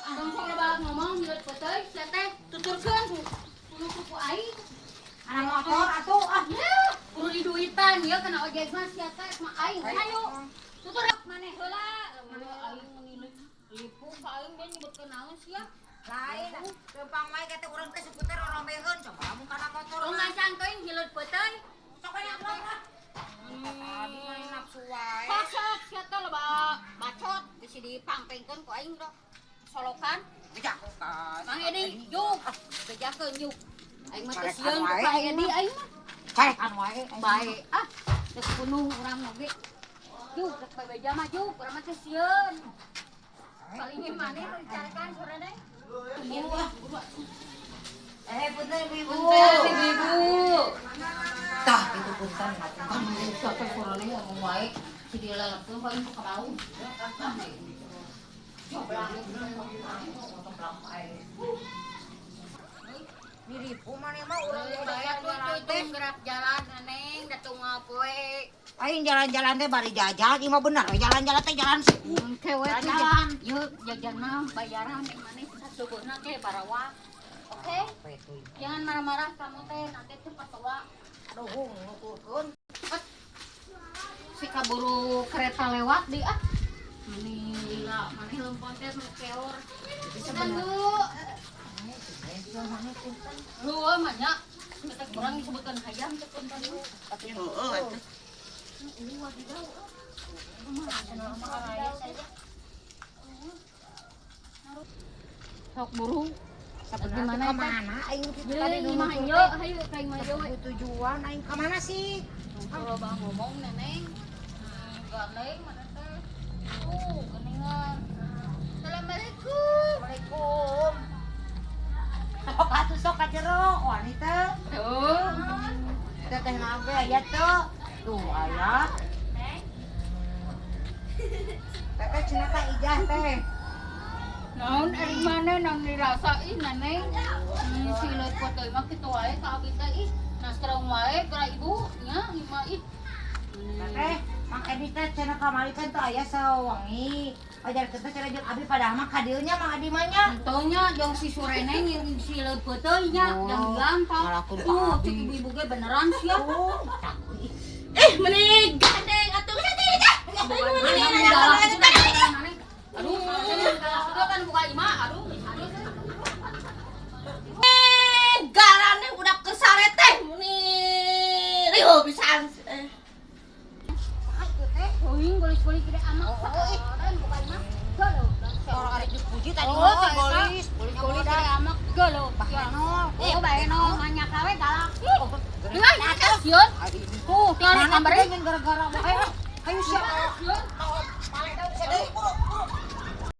Tong sok loba ngomong hileut peuteuy sia teh tuturkeun kudu ku aing. Anak motor atuh ah. Kudu diduitan ieu kana ojek mah sia teh mah aing. Hayu. Tutur maneh heula. Aing meni lipu ka aing ge nyebutkeun naon sia. Lain, leumpang wae teh urang teh seputar rombeheun coba lamun kana motor. Tong ngacang teuing hileut peuteuy. Sok we urang ah. Abi mah nafsu wae. Sok sia teh loba bacot bisi dipangpengkeun ku aing do. Solokan. Bejakeun. Mang Edi, yuk. Bejakeun yuk. Aing mah teu sieun ku Kak Edi aing mah. Carekan wae. Bae ah, geus bunuh urang oge. Yuk, rek bebeja mah yuk, urang mah teu sieun. Paling maneh dicarekan sore teh. Punten ibu. Punten ibu. Tah, itu punten. Siapa sorone ngomong wae, si dilelepkeun paling ku kabau. Miripu maneh mah urang jalan teh gerak jalan neneng datung poe. Aing jalan-jalan teh bari jajan, ieu mah bener jalan-jalan teh jalan siku. Kewe jalan. Yuk jajan mah bayaran yang maneh sasubuhna ge barawa. Oke? Jangan marah-marah kamu teh nanti cepat tua. Aduh, nuturkeun. Cepet. Si kaburu kereta lewat di ah. Mani lila, mani lempon teh nu keor. Punten Bu. Lu mah nya kita kurang disebutkan hayam teh punten Bu. Heeh atuh. Sok buru. Sebenarnya kemana aing kitu tadi mah ieu hayu ka imah ieu we. Tujuan aing ka mana sih? Kalau bang ngomong neneng. Gandeng mana teh? Tuh, geningan. Assalamualaikum. Waalaikum. Sok atuh sok ka jero wanita. Tuh. Teh teh naon aya teu? Tuh aya. Teteh cenah teh ijah teh. Naon ari mana naon dirasa ih neneng. Si leut poteuy mah kitu wae ka abi teh ih. Nastrong wae geura ibu nya imah ih. Teteh, Mang Edi teh cenah kamari kan teu aya sawangi. Ajarkeun teh cenah jeung abi padahal mah ka dieu nya Mang Edi mah nya. Entongnya jeung si Surene ngiring si leut peuteuy nya jeung gampang. Ngalakeun ka Tuh, abi. cek ibu-ibu ge beneran sia. Oh, Eh, meni gandeng atuh geus teh teh. Aduh, galak kan buka imah, aduh. Eh, garane udah kesare teh meni riuh pisan. Euing golis-golis gede amat. Oh, buka imah. Galo. Orang arek dipuji tadi Oh, mah golis, golis gede amat. Galo. Bahenol. Oh, bahenol nganyak we galak. Dengan sieun. Tuh, tiari Mana kamari. teh gara-gara wae ah. Hayu siap. Sieun.